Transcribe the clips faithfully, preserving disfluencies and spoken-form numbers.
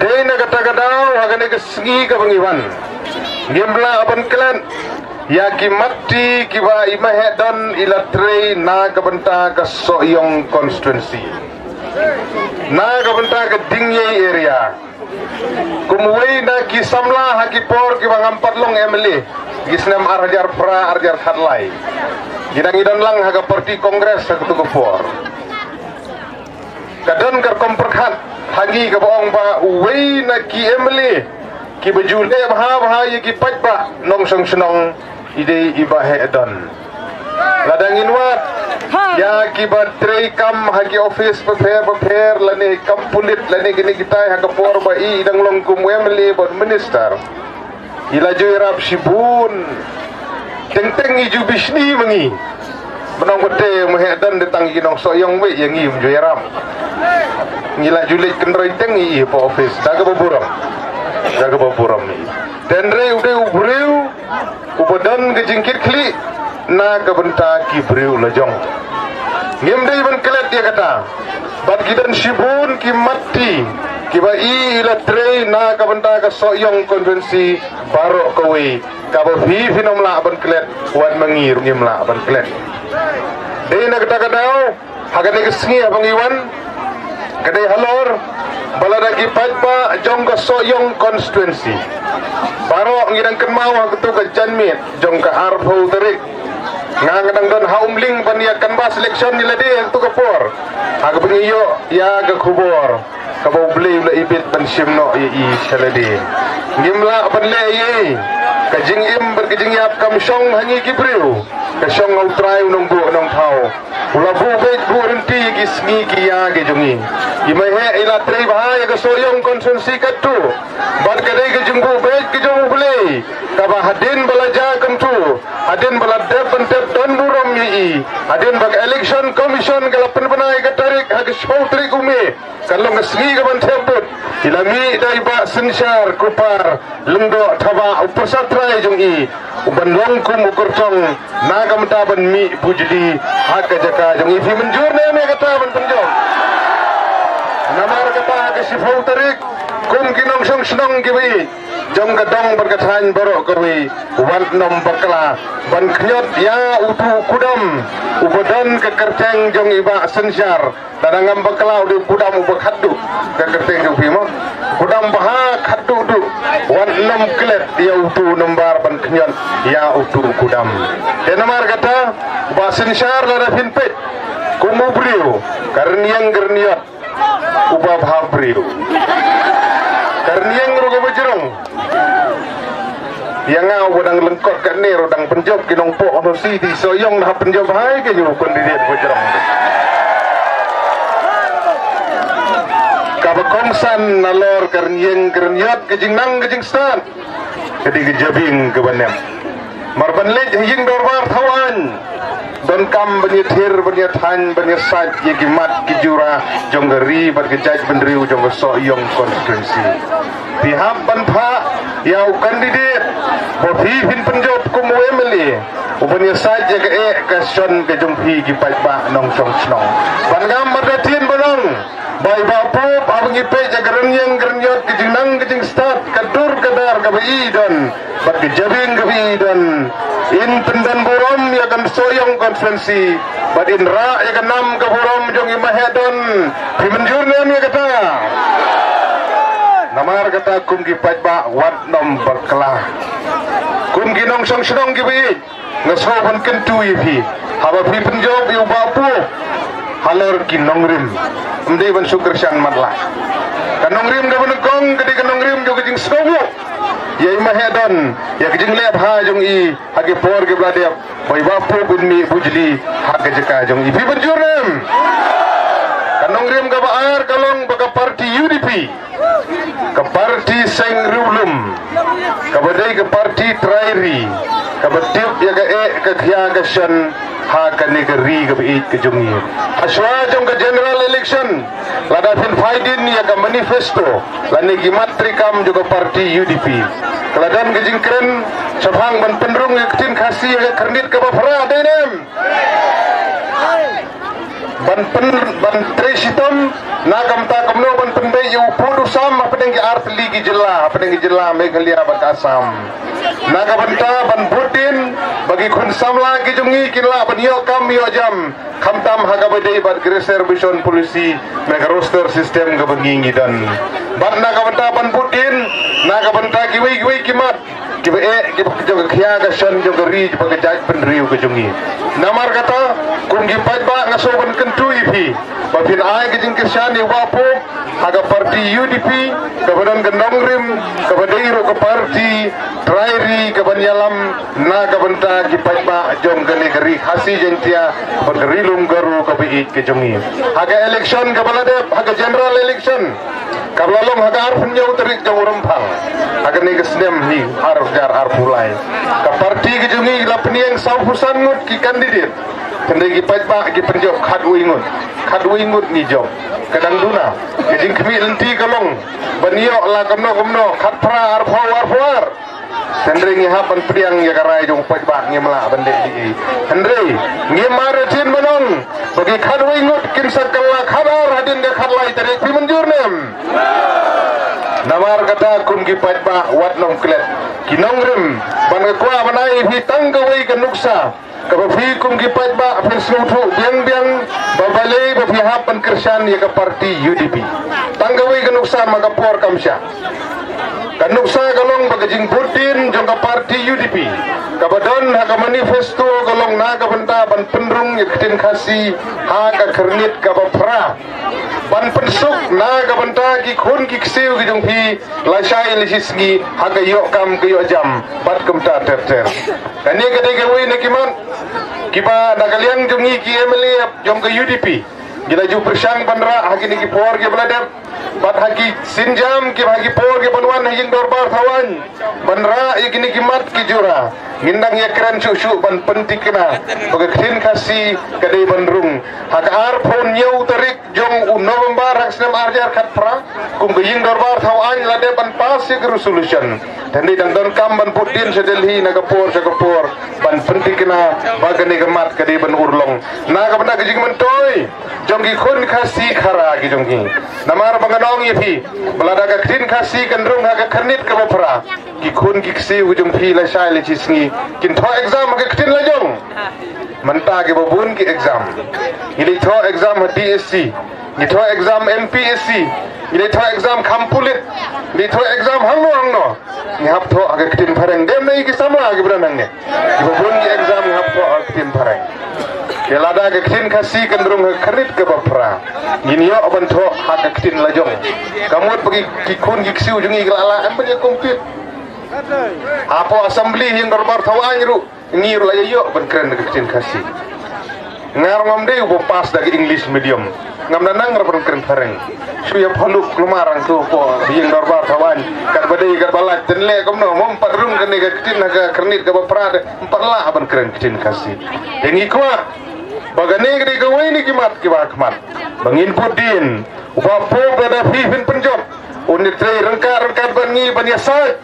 Dei na kata ka daw, ha kane ka sngi kaba ngi wan, ngim lah ban klet ïa ki matti kiba i Maheh Don i la trei na ka bynta ka Sohiong constituency, na ka bynta ka Dyngei area. Kum uwei na ki samla ha ki por kiba ngam pat long M L A, ki snem ar hajar phra, ar hajar khatlai, ngi dang, ngi don lang ha ka party Congress ha katu ka por. Ka don ka rukom pyrkhat ha ngi kaba ong ba uwei na ki M L A kiba ju leh bha bha ïa ki paidbah nongshong shnong i dei i Bah Heh Don. Lada ngin wad ïa kiba trei kam ha ki office bapher bapher, lane kam pulit, lane kine kitai, ha ka por ba i dang long kum u M L A bad minister, i la ju ïarap shibun. Teng teng i ju bishni ma ngi. Mynta u Bah Heh Don de tang i nong Sohiong beit, ïa ngi um ju ïarap. Ngi la ju leit kynroi teng i, i hapoh office da kaba burom, da kaba burom i. Hynrei u dei u briew uba don ka jingkitkhlieh na ka bynta ki briew la jong. Ngim dei ban klet ïa kata. Bad ki don shibun ki matti kiba i, i la trei na ka bynta ka Sohiong constituency baroh kawei, kaba phi phin ym lah ban klet, wat ma ngi ruh ngim lah ban klet. Dei na kata ka daw, ha kane ka sngi haba ngi wan, ka dei halor ba lada ki paidbah jong ka Sohiong constituency baroh ngi dang kynmaw ha katu ka janmiet jong ka arphew tarik, nga, nga dang don ha Umling ban ïa canvass election ïa lade ha katu ka por, ha kaba ngi ïoh ïa ka khubor kaba U Blei u la ibit ban shim noh ïa i sha lade. Ngim lah ban leh ei ei. Ka jingim bad ka jingïap kam shong ha ngi ki briew, ka shong ha U Trai U Nongbuh Nongthaw. U la buh beit buh rynti ïa ki sngi ki ïa ki jong ngi. I Maheh i la trei bha ïa ka Sohiong constituency katto. Bad ka dei ka jingbuh beit ka jong U Blei, kaba hadien ba la jia kumto, hadien ba la dep ban tep don burom ïa i, hadien ba ka Election Commission ka la pynbna ïa ka tarik ha ka shiphew tarik u May, ka long ka sngi kaban thep vote, i la mih da i Bah Synshar Kupar Lyngdoh Thabah, u pyrsa trai jong i, u ban long kum u kyrtong na ka bynta ban mih bujli ha ka jaka jong i. Phi mynjur ne em ïa kata ban pynjop? Namar kata ha ka shiphew tarik, kum ki nongshong shnong kiba ïeit jong ka dong bad ka thaiñ baroh kawei, wat nym bakla ban kynjot ïa utu u kudam uba don ka kyrteng jong i Bah Synshar. Lada ngam bakla, u dei u kudam uba khatduh, ka kyrteng jong phi mo. Kudam ba ha khatduh duh. Wat nym klet ïa utu u nombar ban kynjot ïa utu u kudam. Te namar kata, Bah Synshar, lada phin peit kum u briew, ka rynïeng ka rynïot, uba bha briew, ka rynïeng ruh kaba jrong. Ïa nga uba dang lyngkot kane ruh dang pynjop ki nongpoh, nongsi, te i Sohiong da hap pynjop bha ïa ki, u candidate ba jrong. Kaba kongsan nalor ka rynïeng ka rynïot, ka jingnang ka jingstad, ka dei ka jabieng kaba nep. Namar ban leit ha ïing dorbar thaw aiñ, donkam ban ïathir, ban ïathaiñ, ban ïasaid ïa ki mat ki jura jong ka ri bad ka jaitbynriew jong ka Sohiong constituency. Phi hap ban phah ïa u candidate ba phi phin pynjop kum u M L A, u ban ïasaid ïa ka eh ka shon ka jong phi ki paidbah nongshong shnong. Bad ngam martatien ban ong ba i Bah Pop, haba ngi peit ïa ka rynïeng ka rynïot, ka jingnang ka jingstad, ka dur ka dar kaba i don bad ka jabieng kaba i don, in pyndon burom ïa ka Sohiong constituency bad in rah ïa ka nam ka burom jong i Maheh Don. Phi mynjur ne em ïa kata? Namar kata, kum ki paidbah, wat nym bakla. Kum ki nongshong shnong kiba ïeit, nga sngew ban kyntu ïa phi, haba phi pynjop ïa u Bah Pop halor ki nongrim, ym dei ban shu kyrshan matlah. Ka nongrim kaba nyngkong ka dei ka nongrim jong ka jingsngewnguh ïa i Maheh Don, ïa ka jingleh bha jong i ha ki por kiba la dep, ba i Bah Pop un mih bujli ha ka jaka jong i. Phi mynjur ne em? Ka nongrim kaba ar ka long ba ka party U D P, ka party seng riewlum, kaba dei ka party trai ri, kaba tip ïa ka eh ka khia ka shon ha kane ka ri kaba ïeit ka jong ngi. Hashwa jong ka general election, lada phin phai dien ïa ka manifesto lane ki mat treikam jong ka party U D P, ka la don ka jingkren shaphang ban pynrung ïa ka ktien Khasi ha ka khyrnit kaba phra, dei ne em? Ban pyn, ban trei shitom na ka bynta kumno ban pynbeit ïa u pud u saw hapdeng ki artylli ki jylla, hapdeng ki jylla Meghalaya bad ka Assam. Na ka bynta ban bud dien ba ki khun samla ki jong ngi kin lah ban ïoh kam ïoh jam, khamtam ha kaba dei bad ka reservation policy, na ka roster system kaba ngi ngi don. Bad na ka bynta ban bud dien, na ka bynta kiwei kiwei ki mat kiba eh, kiba jong ka khia ka shan jong ka ri, kiba ka jaitbynriew ka jong ngi. Namar kata, kum ki paidbah nga sngewbha ban kyntu ïa phi ba phin ai ka jingkyrshan ïa u Bah Pope ha ka party U D P, kaba don ka nongrim, kaba dei ruh ka party trai ri, kaban ïalam na ka bynta ki paidbah jong kane ka ri Khasi Jaiñtia bad ka ri lum Garo kaba ïeit ka jong ngi. Ha ka election kaba la dep, ha ka general election kaba la long ha ka arphew hynñiew tarik jong u Rymphang ha kane ka snem hi, ar hajar arphew lai, ka party ka jong ngi la pynïeng sawphew san ngut ki candidate. Hynrei ki paidbah ki pynjop khatwei ngut, khatwei ngut ngi jop. Ka dang duna, ka jingkhmih lynti ka long ban ïoh la kumno kumno, khatphra, arphew, arphew ar. Hynrei ngi hap ban pdiang ïa ka rai jong u paidbah, ngim lah ban leh ei ei. Hynrei ngim mar ïa thin ban ong ba ki khatwei ngut kin sa kylla khatar hadien ka khatlai tarik, phi mynjur ne em? Namar kata, kum ki paidbah, wat nym klet, ki nongrim, ban nga kwah ban ai ïa phi tang kawei ka nuksa kaba phi kum ki paidbah phin sngewthuh biang biang, ba balei ba phi hap ban kyrshan ïa ka party U D P. Tang kawei ka nuksa, ma ka por kam shah. Ka nuksa ka long ba ka jingbud dien jong ka party U D P kaba don ha ka manifesto ka long na ka bynta ban pynrung ïa ka ktien Khasi ha ka Khyrnit kaba phra, ban pynsuk na ka bynta ki khun ki ksiew ki jong phi lashai lashisngi ha ka ïoh kam ka ïoh jam bad kumta ter ter. Kane ka dei kawei na ki mat kiba na ka liang jong ngi ki M L A jong ka U D P ngi la ju pyrshang ban rah ha kine ki por kiba la dep, bad ha ki sienjam kiba, ha ki por kiban wan ha ïing dorbar thaw aiñ, ban rah ïa kine ki mat ki jura. Ngin nang ïakren shuh shuh ban pynthikna ba ka ktien Khasi ka dei ban rung. Ha ka arphew hynñiew tarik jong u November ha ka snem ar hajar khatphra, kum ka ïing dorbar thaw aiñ la dep ban pass ïa ka resolution. Te ngi dang donkam ban bud dien sha Delhi na ka por sha ka por ban pynthikna ba kane ka mat ka dei ban urlong na ka bynta ka jingmyntoi jong ki khun Khasi Khara ki jong ngi. Namar ba ngan ong ïa phi ba lada ka ktien Khasi kan rung ha ka Khyrnit kaba phra, ki khun ki ksiew ki jong phi lashai lashisngi kin thoh exam ha ka ktien la jong. Mynta kiba bun ki exam, ngi leit thoh exam ha D S C, ngi thoh exam M P S C, ngi leit thoh exam kham pulit, ngi thoh exam hangno hangno, ngi hap thoh ha ka ktien phareng. Dem na i ki samla kiba don hangne, kiba bun ki exam ngi hap thoh ha ka ktien phareng. Te lada ka ktien Khasi kan rung ha ka Khyrnit kaba phra, ngin ïoh ban thoh ha ka ktien la jong. Ka mut ba ki, ki khun ki ksiew jong ngi ki la lah em ban ïa compete. Hapoh assembly, ïing dorbar thaw aiñ ruh ngi ruh la ïa ïoh ban kren da ka ktien Khasi. Nga ruh ngam dei uba pass da ka English medium, ngam da nang ruh ban kren phareng. Shu ïa phaluk kulmar hangto hapoh ïing dorbar thaw aiñ, katba dei katba lait. Te leh kumno, mo, ym pat rung kane ka ktien ha ka Khyrnit kaba phra te ym pat lah ban kren ktien Khasi. Te ngi kwah ba kane ka dei kawei na ki mat kiba khmat ba ngin bud dien. U Bah Pope, lada phi phin pynjop, un ïatrei ryngkat ryngkat bad ngi ban ïasaid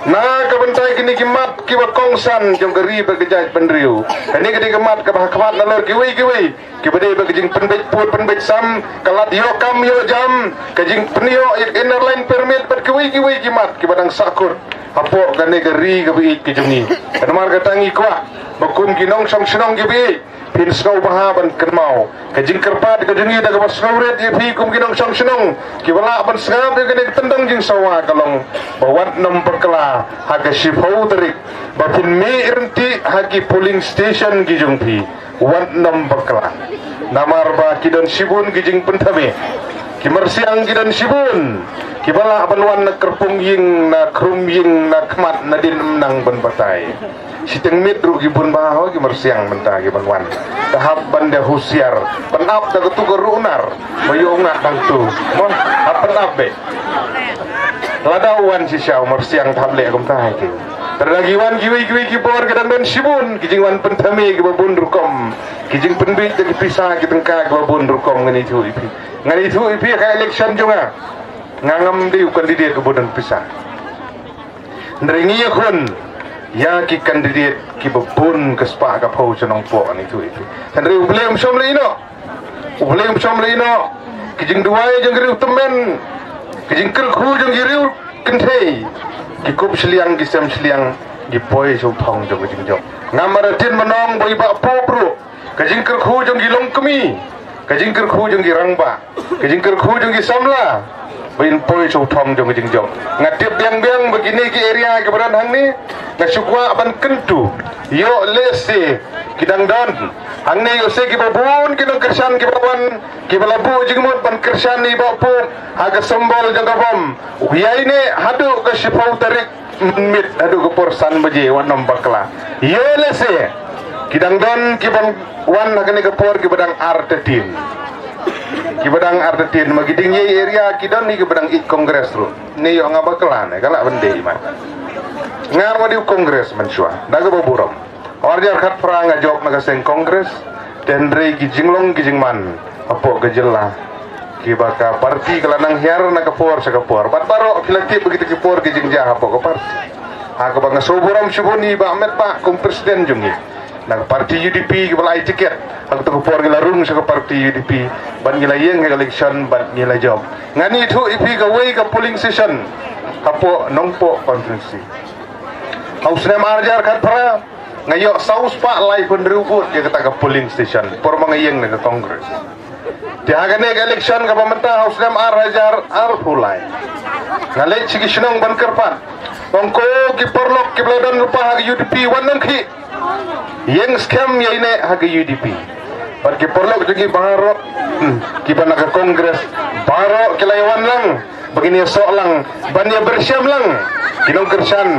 na ka bynta kine ki mat kiba kongsan jong ka ri bad ka jaitbynriew. Kane ka dei ka mat kaba ha khmat nalor kiwei kiwei, kiba dei bad ka jingpynbeit pud pynbeit sam, ka lad ïoh kam ïoh jam, ka jingpynïoh ïa ka Inner Line Permit bad kiwei kiwei ki mat kiba dang sahkut hapoh kane ka ri kaba ïeit ka jong ngi. Namar kata ngi kwah ba kum ki nongshong shnong kiba ïeit, phin sngewbha ban kynmaw ka jingkyrpad ka jong ngi da kaba sngewrit ïa phi kum ki nongshong shnong kiba lah ban sngap ïa kane ka tyndong jingsawa ka long ba wat nym bakla ha ka shiphew tarik ba phin mih ryntih ha ki polling station ki jong phi. Wat nym bakla. Namar ba ki don shibun ki jingpynthame, ki myrsiang ki don shibun, kiba lah ban wan na kyrpung ïing, na khrum ïing, na khmat, nadien ym nang ban batai. Shiteng miet ruh ki bun bha ho ki myrsiang mynta kiban wan. Te hap ban da husiar, pynap da katu ka runar ba ïoh ngat hangtu. Mo, hap pynap beit. Lada u wan shisha u myrsiang, te hap leh kumta ha ki. Te lada ki wan kiwei kiwei ki bor, ki dang don shibun ki jingwan pynthame kiba bun rukom, ki jingpynbeit da ki pisa ki tyngka kiba bun rukom. Ngan ïathuh ïa phi, ngan ïathuh ïa phi ha ka election jong nga, nga ngam dei u candidate uba don pisa. Hynrei ngi ïakhun ïa ki candidate kiba bun ka spah ka phew sha Nongpoh, ngi ïathuh ïa phi. Hynrei U Blei um shym la ïehnoh, U Blei um shym la ïehnoh. Ki jingduwai jong ki riewtymmen, Jingkyrkhu jong ki riew kynthei, ki kup shiliang, ki sem shiliang, ki poi sha u thong jong ka jingjop. Ngam artatien ban ong ba i Bah Pope ruh, ka jingkyrkhu jong ki longkmie, ka jingkyrkhu jong ki rangbah, ka jingkyrkhu jong ki samla, ba in poi sha u thong jong ka jingjop. Nga tip biang biang ba kine ki area kiba don hangne, nga shu kwah ban kyntu, ïoh lehse ki dang don hangne, ïoh se kiba bun ki nongkyrshan kiba wan, kiba la buh jingmut ban kyrshan ïa i Bah Pope ha ka symbol jong ka bom. Ïaineh haduh ka shiphew tarik mynmiet haduh ka por san baje, wat nym bakla. Ïoh lehse ki dang don kiban wan ha kane ka por kiba dang artatien. Kiba dang artatien, ma ki Diengïei area ki don hi kiba dang ïeit Congress ruh. Ne ïoh nga bakla ne, ka lah ban dei ma nga ma dei u Congress mynshuwa da kaba burom. Ar hajar khatphra nga jop na ka seng Congress, te hynrei ki jinglong ki jingman hapoh ka jylla, kiba ka party ka la nang hiar na ka por sha ka por. Bad baroh phi la tip ba kita ki por ki jingjia hapoh ka party. Ha kaba nga sngewburom shibun ïa i Bah Metbah kum president jong ngi na ka party U D P, kiba la ai tiket. Ha kata ka por ngi la rung sha ka party U D P, bad ngi la ïeng ha ka election bad ngi la jop. Ngan ïathuh ïa phi kawei ka polling station hapoh Nongpoh constituency. Ha u snem ar hajar khatphra nga ïoh saw spah laiphew hynriew vote ïa kata ka polling station por ma nga ïeng na ka Congress. Te ha kane ka election kaba mynta ha u snem ar hajar arphew lai, nga leit sha ki shnong ban kyrpad, ong ko ki paralok kiba la don lypa ha ka U D P, wat nym khih, ïeng skhem ïaineh ha ka U D P. Bad ki paralok jong ngi baroh, hmm, kiba na ka Congress, baroh ki la ïawan lang ba kin ïasoh lang ban ïapyrshang lang ki nongkyrshan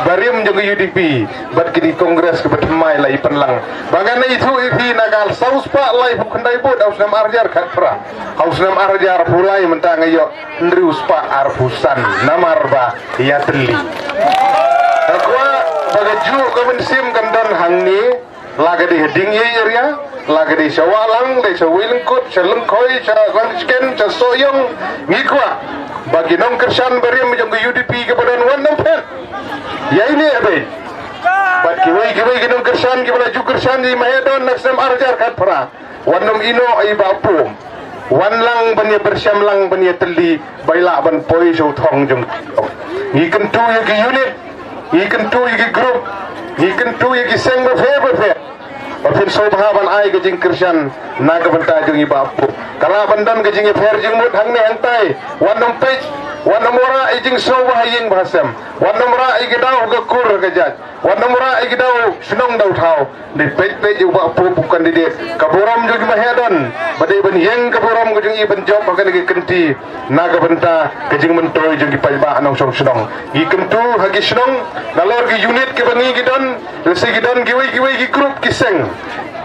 barim jong ka U D P bad kine ki Congress kiba thymmai la ïapynlang. Ba ngan ïathuh ïa phi, na ka saw spah laiphew khyndai vote ha u snem ar hajar khatphra, ha u snem ar hajar arphew lai mynta nga ïoh hynriew spah arphew san namar ba ïatylli. Nga kwah ba kajuh ka mynsiem kan don hangne, la ka dei ha Diengïei area, la ka dei sha Wahlang, dei sha Weilengkut, sha Lyngkhoi, sha Rangshken, sha Sohiong, ngi kwah ba ki nongkyrshan barim jong ka U D P kiba don, wat nym phet, ïaineh beit. Bad kiwei kiwei ki nongkyrshan kiba la ju kyrshan ïa i Mahehdon na ka snem ar hajar khatphra, wat nym ïehnoh ïa i Bah Pope. Wan lang ban ïapyrshang lang ban ïatylli ba i lah ban poi sha u thong jong. Ngi kyntu ïa ki unit, ngi kyntu ïa ki group, ngi kyntu ïa ki seng bapher bapher ba phin sngewbha ban ai ka jingkyrshan na ka bynta jong i Bah Pope. Ka lah ban don ka jingïapher jingmut hangne hangtai. Wat nym peit, wat nym wanrah ïa jingsngewbha ha ïing bha ha sem, wat nym rah ïa ki daw ha ka kur ha ka jait, wat nym rah ïa ki daw shnong daw thaw. Dei peit peit ïa u Bah Pope u candidate, ka burom jong i Mahehdon, ba dei ban ïeng ka burom ka jong i ban jop ha kane ka kynti na ka bynta ka jingmyntoi jong ki paidbah nongshong shnong. Ngi kyntu ha ki shnong, nalor ki unit kiba ngi ki don, lehse ki don kiwei kiwei ki group ki seng,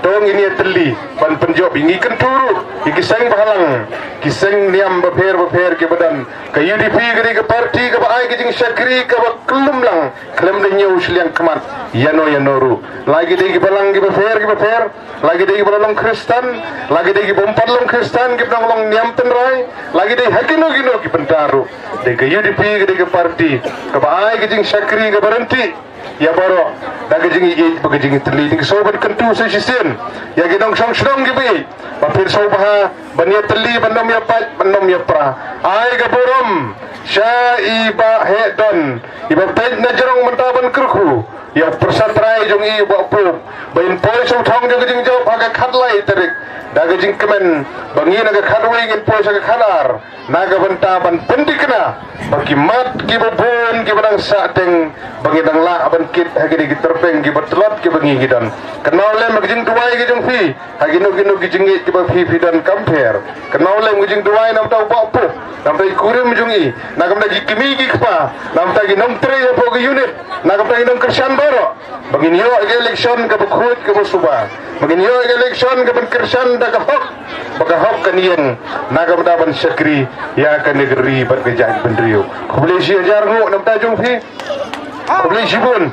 to ngin ïatylli ban pynjop ïa. Ngi kyntu ruh ïa ki seng bahalang, ki seng niam bapher bapher kiba don. Ka U D P ka dei ka party kaba ai ka jingshakri kaba kyllum lang, khlem da ñiew shiliang khmat ïano ïano ruh. La ki dei ki balang ki bapher ki bapher, la ki dei ki ba la long Khristan, la ki dei ki bym pat long Khristan, ki ba dang long niam tynrai, la ki dei ha kino kino ki bynta ruh. Dei ka U D P ka dei ka party kaba ai ka jingshakri kaba ryntih ïa baroh da ka jingïeit bad ka jingïatylli. Te ngi sngewbha ban kyntu sa shisien ïa ki nongshong shnong kiba ïeit, ba phin sngewbha ban ïatylli, ban ym ïapait, ban ym ïapra. Ai ka burom sha i Bah Hehdon, iba peit na jrong mynta ban kyrkhu ïa u pyrsa trai jong i, Bah Pope, ba in poi sha u thong jong ka jingjop ha ka khatlai tarik, da ka jingkmen ba ngi na ka khatwei ngin poi sha ka khatar, na ka bynta ban pynthikna ba ki mat kiba bun kiba dang sahteng, ba ngi dang lah ban kit ha kine ki tyrpeng kiba tlot kiba ngi ngi don. Kynmaw lem ha ka jingduwai ka jong phi ha kino kino ki jingïeit kiba phi phi don, kam pher. Kynmaw lem ka jingduwai namar u Bah Pope, namar i kurim jong i, namar ki kmie ki kpa, namar ki nongtrei hapoh ka unit, namar ki nongkyrshan baroh, ba ngin ïoh ïa ka election kaba khuid kaba suba, ba ngin ïoh ïa ka election kaban kyrshan da ka hok, ba ka hok kan ïeng, na ka bynta ban shakri ïa kane ka ri bad ka jaitbynriew. Khublei shi hajar nguh na ka bynta jong phi. Khublei shibun.